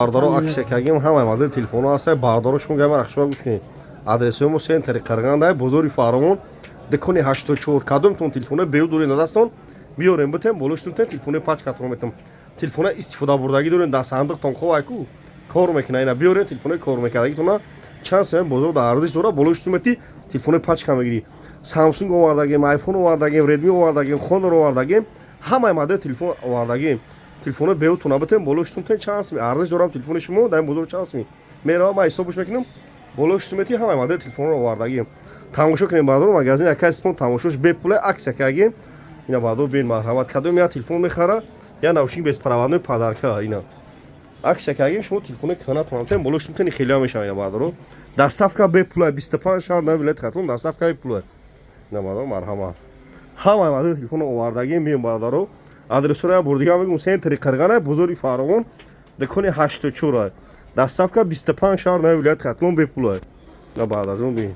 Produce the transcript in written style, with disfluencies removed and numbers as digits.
Бардаро, акция кардем, ҳамаи модели телефонҳо ҳаста. Бардаро, шумо гамар ахшоа гӯш кунед. Адресҳои мо: центри Қарғанда, бозори Фаровон, дукони 84. Кадомтон телефоно беу доред дастон, биёрем, битем, болоштун телефони пачкатон метам. Телефона истифодабурдагӣ дорем дар сандуқтон, ховайку кор мекуна, ина биёрем. Телефонои кор мекардагитона чанд сем бозор дар арзиш дора, болоштун мети, телефони пачка мегирӣ. Самсунг овардагем, Айфон овардагем, Редми овардагем, Хонор овардагем, ҳамаи модели телефон овардагем. Телефоно беутона битем, болоштун тен чанд сми арзиш дорам. Телефони шумо дар ин бозор чанд сми мерава, ман ҳисобш мекунам, болоштун мети. Ҳамаи модели телефонро овардагем. Тамошо кунем, бардор, магазин якай спон, тамошош бепуле. Акция кардагем, ина, бардор, бин, марҳамат. Кадом я телефон мехара, я наушник беспроводной подарка. Ина акция кардагем, шумо телефони канатон тен, болоштун тени хелия мешава. Ина, бардоро, доставка бепуле, 25 шаҳр на вилояти Хатлон доставка бепуле. Ина, бардор, марҳамат, ҳамаи модели телефонро овардагем. Биём, бародаро, адресҳоро як бор дига мегӯм: центри Қирғана, бозори Фаровон, дукони 84. Доставка 25 шаҳр на вилояти Хатлон бепуле. На, бародарҷон, бин.